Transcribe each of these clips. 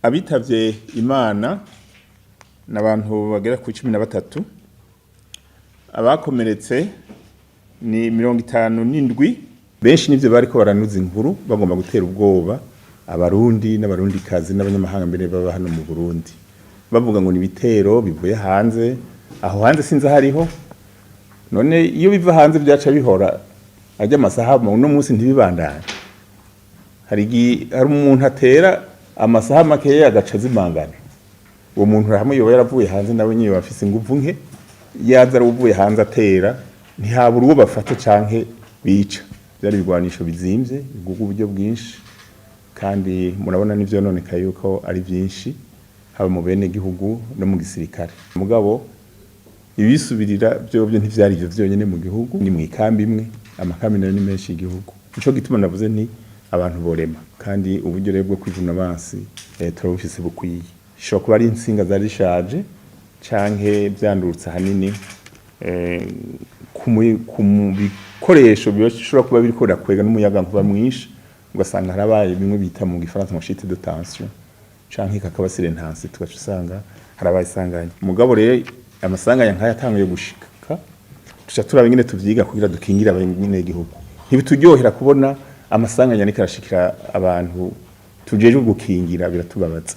Abitavye Imana ni abantu bagera ku 13, abakomeretse ni 57. Benshi nivyo bariko baranuza inkuru bagomba gutera ubwoba Abarundi n'Abarundikazi n'abanyamahanga mbere baba hano mu Burundi, bavuga ngo ni ibitero bivuye hanze. Aho hanze sinzi hariho. None iyo biva hanze vyaca bihora arya amasaha uno munsi ntibibandanye? Hari umuntu atera amasaha makeya agaca azimangana. Uwo muntu hamwe yoba yaravuye hanze, nawe nyine afise inguvu nke, yaza ari uvuye hanze atera, ntihabura uwo bafata canke bica. Byari ibigwanisho bizimvye, biguga uburyo bwinshi, kandi murabona n'ivyo noneka yuko ari vyinshi, haba mu bene gihugu no mu gisirikare. Mugabo ibisubirira vyovyo ntivyari ivyo vyonyene mu gihugu, ni mw'ikambi imwe, amakambi nayo ni menshi y'igihugu. Nico gituma navuze nti abantu borema, kandi uburyo rero bwo kwivuna abansi turabufise bukwiye. Ishobora kuba ari intsinga zari zishaje canke vyandurutse ahanini ku bikoresho bishobora kuba biriko birakwega n'umuyagankuba mwinshi, ugasanga harabaye bimwe bita mu gifaransa ngo chute de tension canke kakaba surintensité, tugaca usanga harabaye isanganya. Mugabo rero amasanganya nk'aya atanguye gushika, tuca turaba ingene tuvyiga kugira dukingire abanyagihugu. Ntibituryohera kubona amasanganya ariko arashikira abantu tujejwe gukingira, biratubabaza.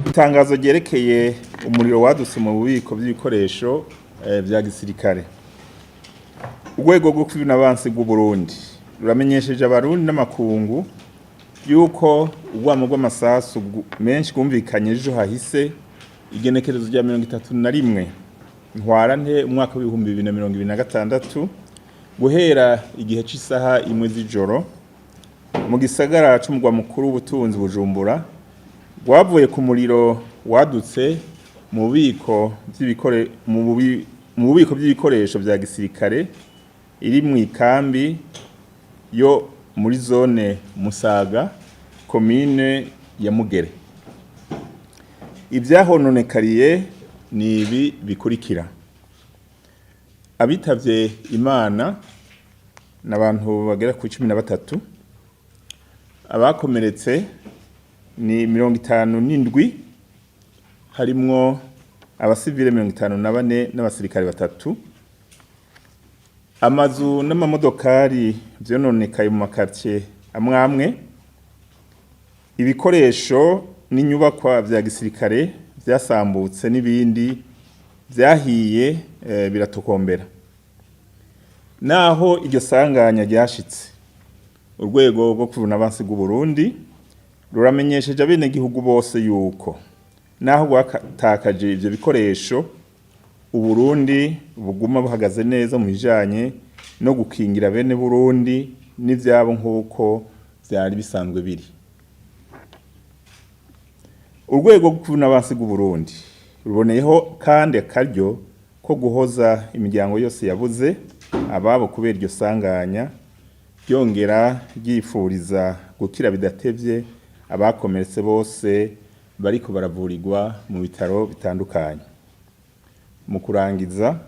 Itangazo ryerekeye umuriro wadutse mu bubiko by'ibikoresho vya gisirikare. Urwego rwo kwivuna abansi bw'u Burundi ruramenyesheje Abarundi n'amakungu yuko urwamo rw'amasasu menshi rwumvikanye ejo hahise, igenekerezo rya 31 Ntwarante umwaka w'2026, guhera igihe c'isaha 1 z'ijoro mu gisagara c'umugwa mukuru w'ubutunzi Bujumbura, rwavuye ku muriro wadutse mu bubiko by'ibikoresho vya gisirikare iri mu ikambi yo muri zone Musaga, komine ya Mugere. Ivyahononekariye ni ibi bikurikira: abitavye Imana ni abantu bagera ku 13, abakomeretse ni 57, harimwo abasivile 54 n'abasirikare 3. Amazu n'amamodokari vyononekaye mu makartie amwe amwe. Ibikoresho n'inyubakwa vya gisirikare vyasambutse n'ibindi vyahiye biratokombera. Naho iryo sanganya ryashitse, urwego rwo kwivuna abansi bw'u Burundi ruramenyesheje abenegihugu bose yuko naho rwatakaje ivyo bikoresho, Uburundi buguma buhagaze neza mu bijanye no gukingira bene Burundi n'ivyabo nk'uko vyari bisanzwe biri. Urwego rwo kwivuna abansi bw'u Burundi ruboneyeho kandi akaryo ko guhoza imiryango yose yabuze ababo kubera iryo sanganya, ryongera ryifuriza gukira bidatevye abakomeretse bose bariko baravurirwa mu bitaro bitandukanye. Mu kurangiza,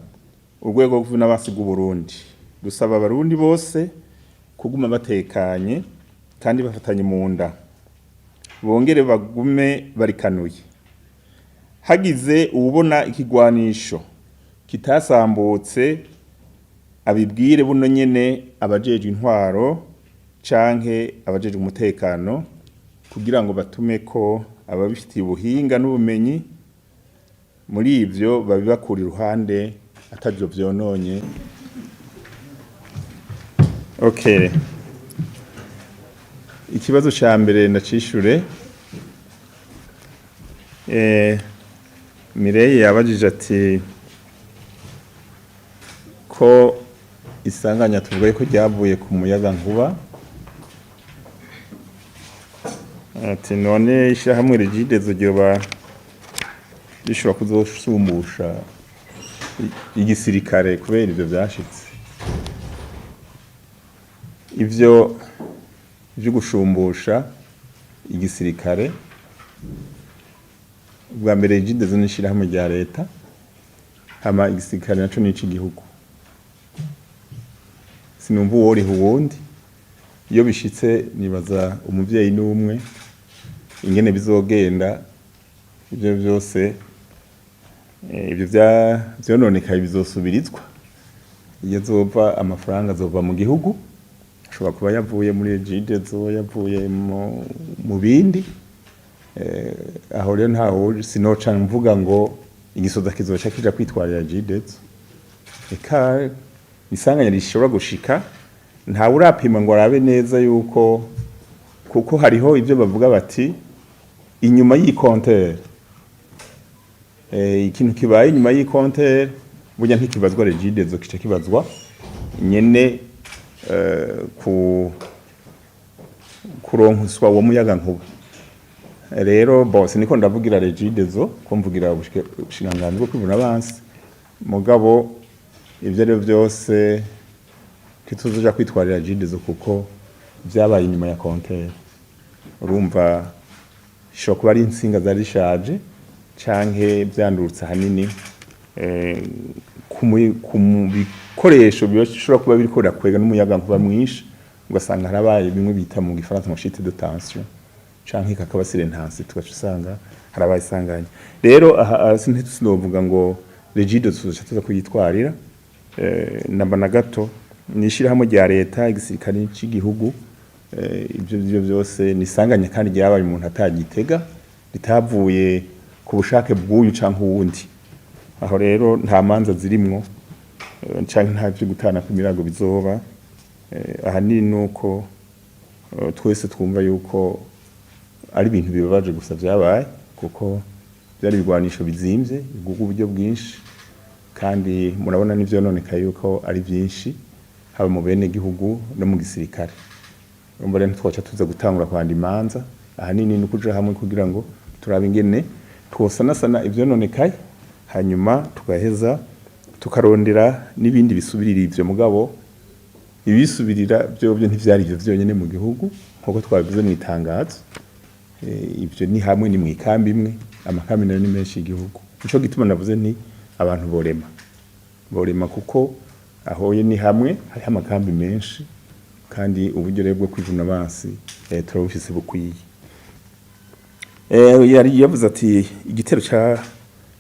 urwego rwo kwivuna abansi bw'u Burundi rusaba Abarundi bose kuguma batekanye kandi bafatanye mu nda, bongere bagume barikanuye. Hagize uwubona ikigwanisho kitasambutse, abibwire buno nyene abajejwe intwaro canke abajejwe umutekano, kugira ngo batume ko ababifitiye ubuhinga n'ubumenyi muri ivyo babibakura iruhande atavyo vyononye. Okay. Ikibazo ca mbere ndacishure. Mireille yabajije ati ko isanganya tuvuga ko ryavuye ku muyaga nkuba, ati none ishyirahamwe Regideso ryoba rishobora kuzosumbusha igisirikare kubera ivyo vyashitse? Ivyo vyo gushumbusha igisirikare, ubwa mbere Regideso ni ishirahamwe rya leta. Hama igisirikare naco ni ic'igihugu, sinumva uworiha uwundi. Iyo bishitse, nibaza umuvyeyi n'umwe ingene bizogenda. Ivyo vyose, ivyo vyononekaye bizosubirizwa. Iyo azova amafaranga azova mu gihugu, ashobora kuba yavuye muri Regideso, yavuye mu bindi. Aho rero ntawo sinoca mvuga ngo igisoda kizoca kija kwitwarira Regideso. Eka isanganya rishobora gushika, ntawe urapima ngo arabe neza yuko, kuko hariho ivyo bavuga bati inyuma y'i compteur, ikintu kibaye inyuma y'i compteur burya ntikibazwa Regideso, kica kibazwa nyene ku kuronkoswa uwo muyaga nkuba. Rero bose niko ndavugira Regideso, ko mvugira ubushikiranganji bwo kwivuna abansi. Mugabo ivyo ari byose, ntituzoja kwitwarira Regideso kuko vyabaye inyuma ya compteur. Urumva ishobora kuba ari intsinga zari zishaje canke vyandurutse ahanini ku bikoresho bishobora kuba biriko birakwega n'umuyaga nkuba mwinshi, ugasanga harabaye bimwe bita mu gifaransa ngo chute de tension, canke kakaba surintensité, tugaca usanga harabaye isanganya. Rero aha sinovuga ngo Regideso tuzoca tuza kuyitwarira namba na gato. Ni ishirahamwe rya leta, igisirikare c'igihugu. Ibyo byo byose ni isanganya kandi ryabaye umuntu atagitega, ritavuye ku bushake bw'uyu canke uwundi. Aho rero nta manza zirimwo, canke nta vyo gutana kw'imirago bizoba. Ahanini nuko twese twumva yuko ari ibintu bibabaje gusa vyabaye, kuko byari ibigwanisho bizimvye, bigurwa uburyo bwinshi, kandi murabona n'ivyononekaye yuko ari vyinshi, haba mu bene gihugu no mu gisirikare. Urumva rero ntitwoca tuza gutangura kwanda imanza. Ahanini ni ukuja hamwe kugira ngo turabe ingene twosanasana ivyononekaye, hanyuma tugaheza tukarondera n'ibindi bisubirira ivyo. Mugabo ibisubirira vyovyo ntivyari ivyo vyonyene mu gihugu, nkuko twabivuze mu itangazo. Ivyo ni hamwe ni mw'ikambi imwe, amakambi nayo ni menshi y'igihugu. Nico gituma navuze nti abantu borema, borema, kuko aho ni hamwe hariho amakambi menshi, kandi uburyo rero bwo kwivuna abansi turabufise bukwiye. Yari yavuze ati igitero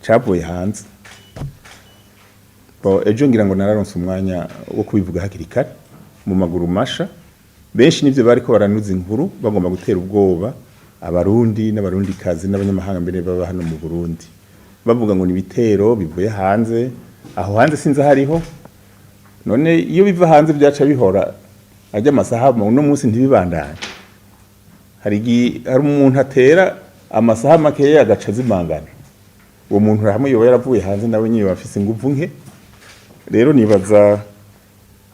cavuye hanze. Bo ejo ngira ngo nararonse umwanya wo kubivuga hakiri kare mu maguru masha. Benshi nivyo bariko baranuza inkuru, bagomba gutera ubwoba Abarundi n'Abarundikazi n'abanyamahanga mbere baba hano mu Burundi, bavuga ngo ni ibitero bivuye hanze. Aho hanze sinzi hariho. None iyo biva hanze byaca bihora ajya amasaha uno munsi ntibibandanye? Hari umuntu atera amasaha makeya agaca azimangana. Uwo muntu hamwe yoba yaravuye hanze, nawe nyine bafise inguvu nke. Rero nibaza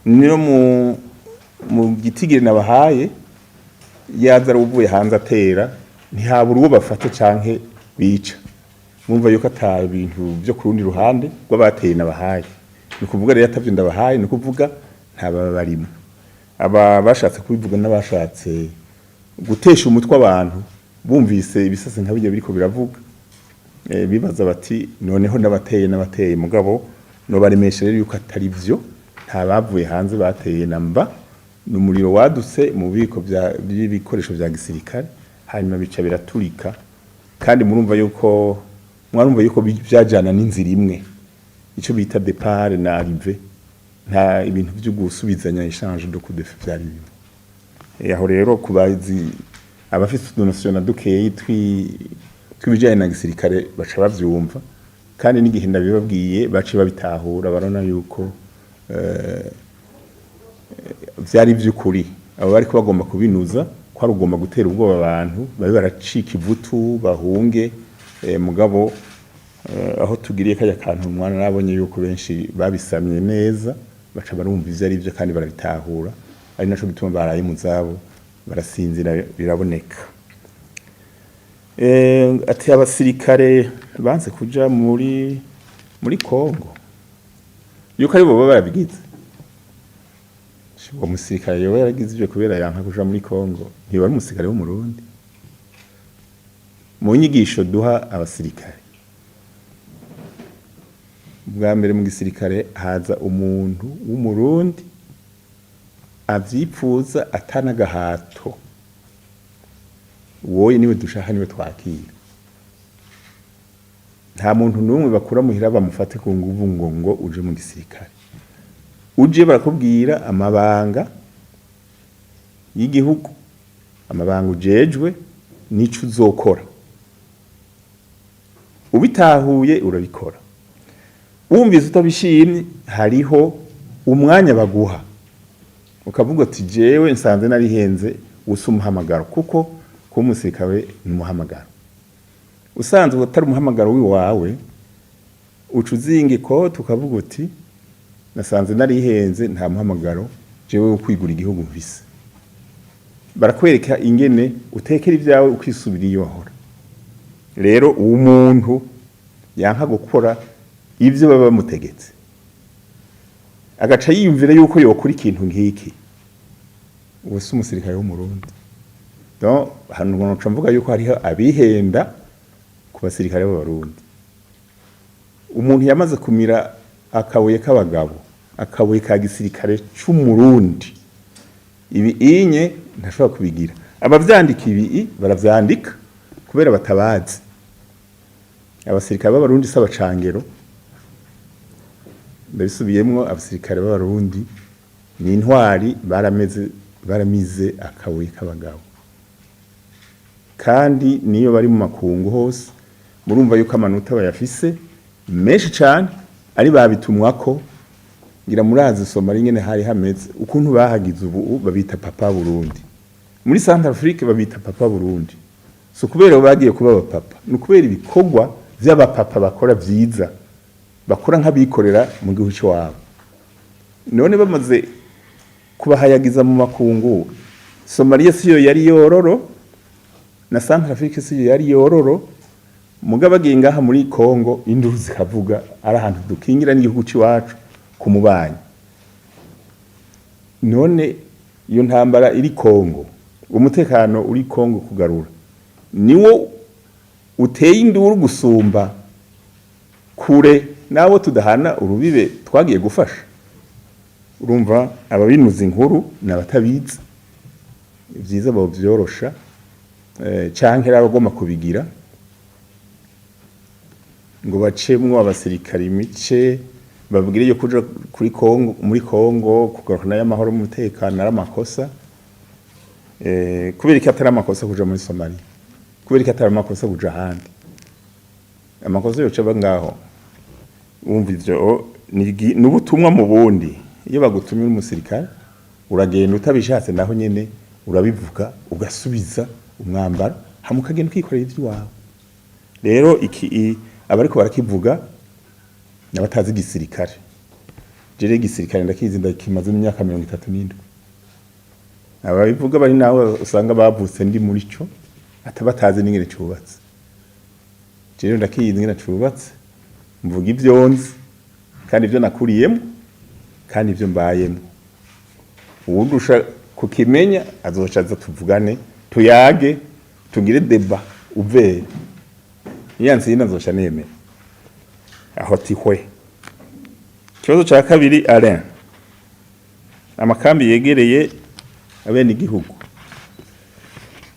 niyo mu gitigiri nabahaye, yaza ari uvuye hanze atera, ntihabura uwo bafata canke bica. Mwumva yuko ata bintu byo ku rundi ruhande rw'abateye nabahaye. Ni ukuvuga rero atavyo ndabahaye, ni ukuvuga nta baba barimo. Aba bashatse kubivuga n'abashatse gutesha umutwe abantu, bumvise ibisase nka bijya biriko biravuga, bibaza bati noneho n'abateye. Mugabo no baremesha rero yuko atari vyo, nta bavuye hanze bateye namba. Ni umuriro wadutse mu bubiko by'ibikoresho vya gisirikare, hanyuma bica biraturika. Kandi murumva yuko mwarumva yuko vyajana n'inzira imwe, ico bita départ na arrivée. Nta ibintu vyo gusubizanya, échange de coup de feu vyari bimwe. Aho rero kubazi abafite utu notions na dukeyi tw'ibijanye na gisirikare baca bavyumva, kandi n'igihe ndabibabwiye bace babitahura, barona yuko vyari vy'ukuri. Abo bariko bagomba kubinuza ko ari ugomba gutera ubwoba abantu babe baracika ivutu bahunge. Mugabo aho tugiriye kajya kantu, umwana nabonye yuko benshi babisamye neza, baca barumva ivyo ari byo kandi barabitahura, ari naco gituma baraye mu zabo barasinzira biraboneka. Ati abasirikare banse kuja muri Kongo, yuko ari bo baba barabigize. Uwo musirikare yoba yaragize ivyo kubera yanka kuja muri Kongo, ntiba ari umusirikare w'Umurundi. Mu nyigisho duha abasirikare, Bwa mbere mu gisirikare haza umuntu w'Umurundi avyipfuza atanagahato, woye niwe dushaka, niwe twakira. Nta muntu n'umwe bakura muhira bamufate ku nguvu ngo uje mu gisirikare. Uje barakubwira amabanga y'igihugu, amabanga ujejwe n'ico uzokora. Ubitahuye urabikora, wumvise utabishimye hariho umwanya baguha ukavuga ati jewe nsanze narihenze, usa umuhamagaro, kuko kuba umusirikare ni umuhamagaro. Usanzwe utari umuhamagaro w'iwawe, uca uzinga ikoti ukavuga uti nasanze narihenze, nta muhamagaro jewe wo kwigura igihugu mfise. Barakwereka ingene utekera ibyawe ukisubira iyo wahora. Rero uwo muntu yanka gukora ibyo baba bamutegetse, agaca yiyumvira yuko yokora ikintu nk'iki, uwo si umusirikare w'Umurundi. Donc hano nca mvuga yuko hariho abihenda ku basirikare b'Abarundi. Umuntu yamaze kumira akabuye k'abagabo, akabuye ka gisirikare c'Umurundi, ibi inye ntashobora kubigira. Abavyandika ibi baravyandika kubera batabazi. Abasirikare b'Abarundi si abacangero, ndabisubiyemwo, abasirikare b'Abarundi ni intwari, barameze, baramize akabuye k'abagabo, kandi niyo bari mu makungu hose murumva yuko amanota bayafise menshi cane, ari babitumwako. Ngira murazi Somalia ingene hari hameze, ukuntu bahagize, ubu babita Papa Burundi. Muri Centrafrique babita Papa Burundi. So kubera bagiye kuba abapapa, ni ukubera ibikorwa vy'abapapa bakora vyiza, bakora nk'abikorera mu gihugu cy'iwabo. None bamaze kubahayagiza mu makungu, Somalia siyo yari yororo na Centrafrique siyo yari yororo, mugabo bagiye ngaha muri Congo induru zikavuga, ari ahantu dukingira n'igihugu c'iwacu ku mubanyi. None iyo ntambara iri Congo, umutekano uri Congo kugarura niwo uteye induru gusumba kure nabo tudahana urubibe twagiye gufasha. Urumva ababinuza inkuru n'abatabizi vyiza bovyorosha, canke abagomba kubigira ngo bacemwo abasirikare imice, babwire yo kuja kuri Kongo, muri Kongo kugarukana y'amahoro n'umutekano ari amakosa. Kubera ko atari amakosa kuja muri Somalia, kubera ko atari amakosa kuja ahandi, amakosa yoca aba ngaho. Wumva ivyo ni ubutumwa mu bundi. Iyo bagutumye uri umusirikare uragenda utabishatse, naho nyene urabivuga, ugasubiza umwambaro hama ukagenda ukikorera ivy'iwawe. Rero iki abariko barakivuga n'abatazi igisirikare. Jere igisirikare ndakizi, ndakimaze imyaka 37. Ababivuga bari nawe usanga bavutse ndi muri cyo, atabatazi n'ingene cubatse. Jere ndakizi ingene cubatse, mvuga ivyo nzi kandi ivyo nakuriyemo kandi ivyo mbayemo. Uwundusha kukimenya azoca aza tuvugane, tuyage, tugire débat ouvert. Niyansinda nzoca nemera aho tihwe. Ikibazo ca kabiri, Alain, amakambi yegereye abene igihugu.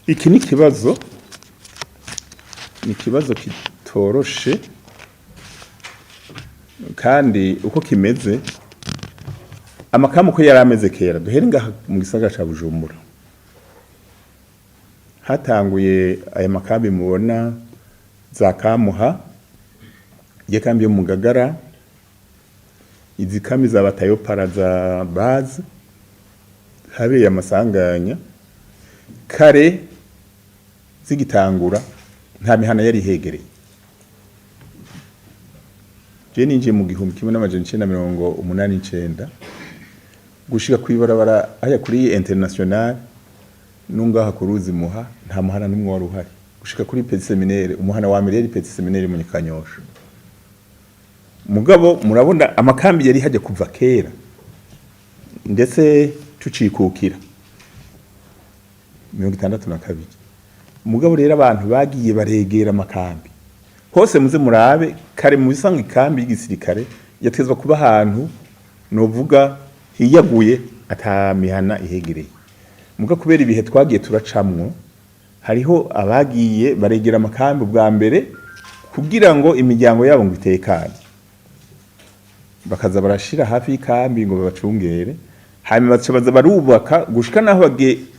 Iki ni ikibazo kitoroshe, kandi uko kimeze amakambi uko yari ameze kera. Duhere ngaha mu gisagara ca Bujumbura, hatanguye aya makambi mubona za Kamuha, iyo kambi yo mu Ngagara, izi kambi za batayopara za base, habeye amasanganya kare zigitangura, nta mihana yari ihegereye. Je ninjiye mu 1989, gushika kwibarabara haya kuri International nungaha ku ruzi Muha, nta muhana n'umwe wari uhari. Gushika kuri Petit Séminaire, umuhana wa mbere yari Petit Séminaire mu Kanyosha. Mugabo murabona amakambi yari hajya kuva kera, ndetse tucikukira 62. Mugabo rero abantu bagiye baregera amakambi hose. Muze murabe kare mu bisanga ikambi y'igisirikare. Yategezwa kuba ahantu novuga hiyaguye, ata mihana ihegereye. Muga kubera ibihe twagiye turacamwo, hariho abagiye baregera amakambi bwa mbere kugira ngo imiryango yabo ngo itekane, bakaza barashira hafi y'ikambi ngo babacungere. Hanyuma baca baza barubaka gushika naho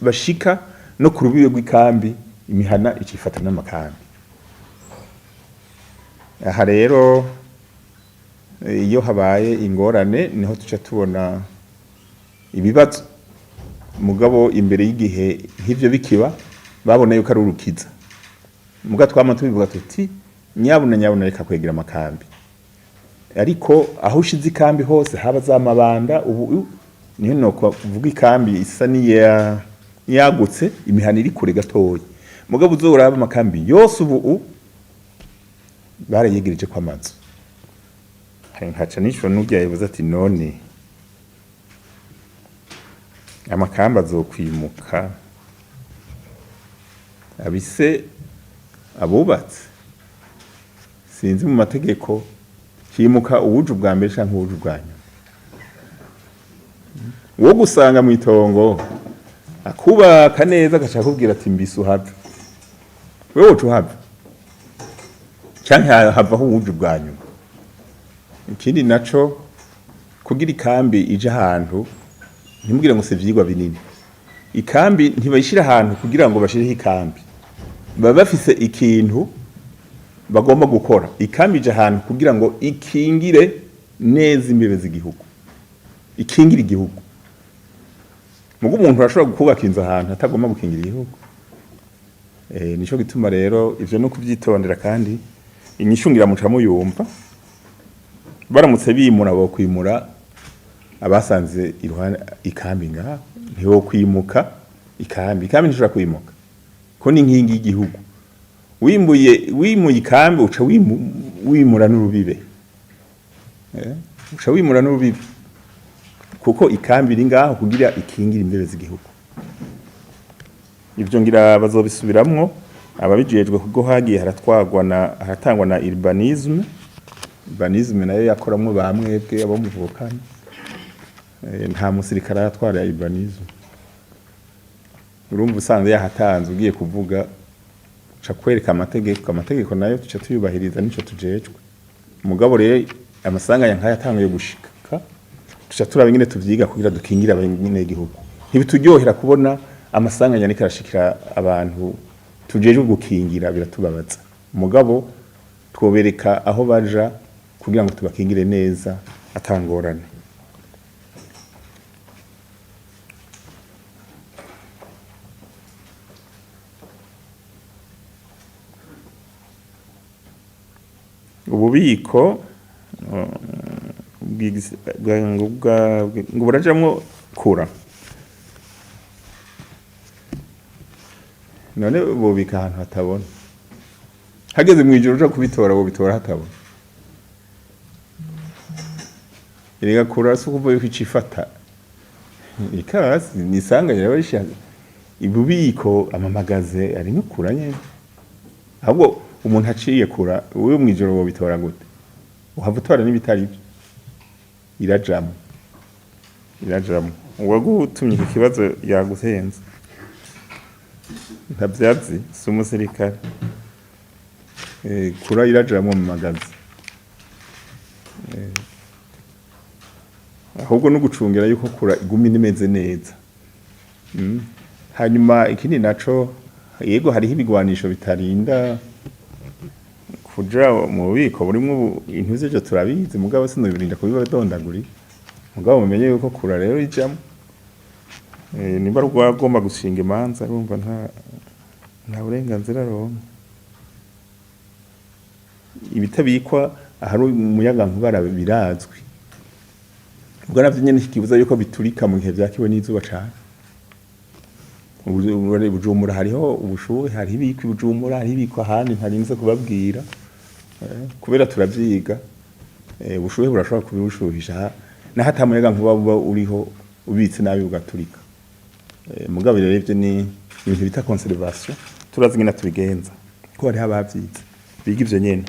bashika no ku rubibe rw'ikambi, imihana icifata n'amakambi. Aha rero iyo habaye ingorane niho tuca tubona ibibazo. Mugabo imbere y'igihe nk'ivyo bikiba, babona yuko ari urukiza. Muga twama tubivuga tuti: "Nyabuna nyabuna, reka kwegera amakambi." Ariko aho ushize ikambi hose haba za mabanda. Ubu niyo no kuvuga ikambi isa niya yagutse, imihana iri kure gatoya. Mugabo uzoraba amakambi yose ubu barayegereje ko amazu. Hari nkaca nishura n'urya yavuze ati: "None amakambi azokwimuka abise abubatse?" Sinzi, mu mategeko himuka uwuje ubwa mbere canke uwuje ubwa nyuma. Uwo gusanga mw'itongo akubaka neza, agaca akubwira ati: "Mbise uhave." Wewe woca uhava canke havaho uwuje ubwa nyuma? Ikindi naco, kugira ikambi ije ahantu, ntimubwire ngo si ivyigwa binini. Ikambi ntibayishira ahantu kugira ngo bashireho ikambi, baba bafise ikintu bagomba gukora. Ikambi ije ahantu kugira ngo ikingire neza imbibe z'igihugu, ikingire igihugu. Mugo umuntu arashobora kubaka inzu ahantu atagomba gukingira igihugu. Nico gituma rero ivyo no kuvyitondera, kandi inyishu ngira muca muyumva. Baramutse bimura, bo kwimura abasanze iruhande ikambi ngaho, ntiwo kwimuka ikambi. Ikambi ntishobora kwimuka ko ni inkingi y'igihugu. Wimbuye, wimuye ikambi, uca wimura n'urubibe. Uca wimura n'urubibe, kuko ikambi iri ngaho kugira ikingire imbibe z'igihugu. Ivyo ngira bazobisubiramwo ababijejwe, kuko hagiye haratwagwa na haratangwa na urbanisme. Urbanisme nayo yakoramwo bamwebwe abo muvukana. Nta musirikare aratwara urbanisme. Urumva usanze yahatanze, ugiye kuvuga uca kwereka amategeko. Amategeko nayo tuca tuyubahiriza, nico tujejwe. Mugabo rero amasanganya nkaya atanguye gushika, tuca turaba ingene tuvyiga kugira dukingire abanyagihugu. Ntibituryohera kubona amasanganya ariko arashikira abantu tujejwe gukingira, biratubabaza. Mugabo twobereka aho baja kugira ngo tubakingire neza atangorane. Ububiko ngo burajamwo kura, none bubika ahantu hatabona? Hageze mw'ijoro uja kubitora, bobitora hatabona? Erega kura si ukuvuga yuko icifata ikasi nisanganya rishaje. Ibubiko amamagaze arimwo kura nyene. Ahubwo umuntu aciye kura, wewe mw'ijoro wobitora gute? Uhava utora n'ibitari byo. Irajamwo, irajamwo. Uwagutumye iki kibazo yaguhenze, ntavyazi, si umusirikare. Kura irajamwo mu magazi. Ahubwo no gucungira yuko kura iguma imeze neza. Hanyuma ikindi naco, yego, hariho ibigwanisho bitarinda kuja mu bubiko burimwo ibintu ivyo turabizi. Mugabo sinobirinda kubibadondagurira. Mugabo mumenye yuko kura rero ijamwo. Nimba ari agomba gushinga imanza, urumva nta burenganzira aronka. Ibitabikwa ahari umuyagankuba birazwi. Ubwo navyo nyene ntikibuza yuko biturika mu gihe vyakiwe n'izuba cane. Bujumbura hariho ubushuhe, hariho ibikwa i Bujumbura, hariho ibikwa ahandi ntarinze kubabwira. Kubera turavyiga. Ubushuhe burashobora kubibushuhisha, naho ata muyagankuba uba uriho, ubitse nabi ugaturika. Mugabo rero ivyo ni ibintu bita conservation, turazi ingene tubigenza ko hariho abavyize biga ivyo nyene.